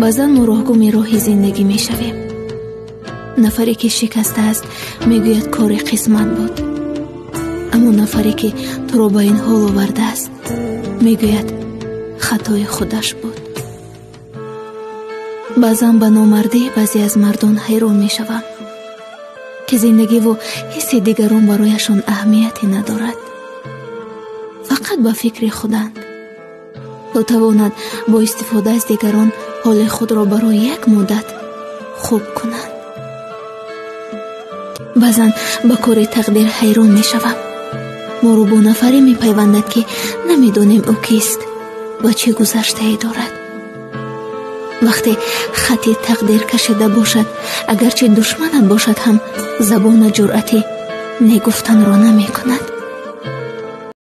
Баъзан мо роҳгуми роҳи зиндагӣ мешавем. Нафаре ки шикастааст, мегӯяд, кори қисмат буд, аммо нафаре ки туро ба ин ҳол овардааст, мегӯяд, хатои худаш буд. Баъзан ба номардии баъзе аз мардон ҳайрон мешавам, ки зиндагиву ҳисси дигарон барояшон аҳамияте надорад, фақат ба фикри худанд, то тавонад бо истифода аз дигарон ҳоли худро барои як муддат хуб кунанд. Баъзан ба кори тақдир ҳайрон мешавам. Моро бо нафаре мепайвандад, ки намедонем ӯ кист ва чӣ гузаштае дорад. Вақте хати тақдир кашида бошад, агарчи душманат бошад ҳам, забона ҷуръати не гуфтанро намекунад.